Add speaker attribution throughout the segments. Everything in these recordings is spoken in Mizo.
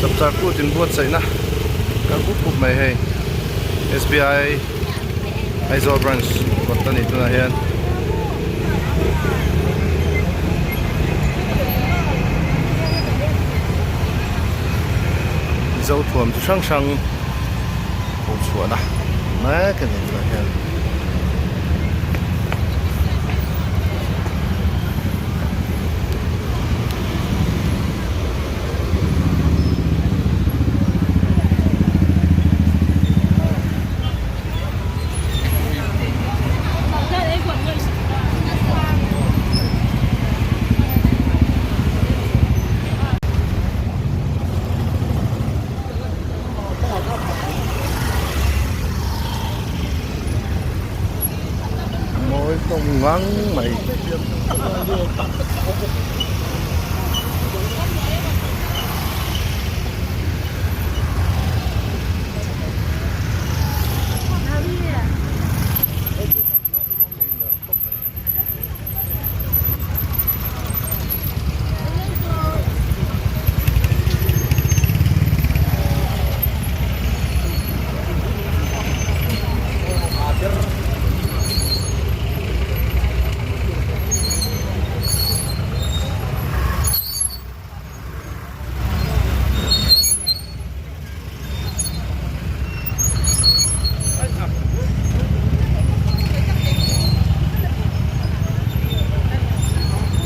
Speaker 1: Chapchar kut inbuatsaihna kal pup pup mai hei SBI Aizawl branch kawt a nih tunah hian. Mizo thuam chi hrang hrang pho chhuahna mek a ni tunah hian. Mawi tawng ngang mai.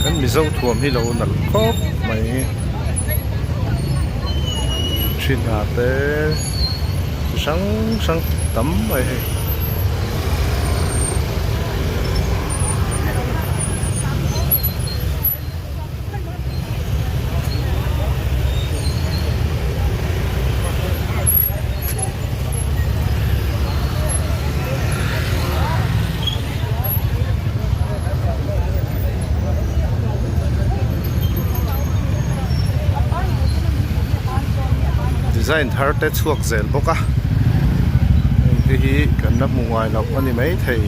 Speaker 1: Kan Mizo thuam hi lo nalh khawp mai thin ha te chi hrang hrang tam mai hei. Design thar te chhuak zel bawk a heng te hi kan la hmu ngai loh a ni maithei.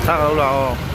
Speaker 1: Thak lo la aw.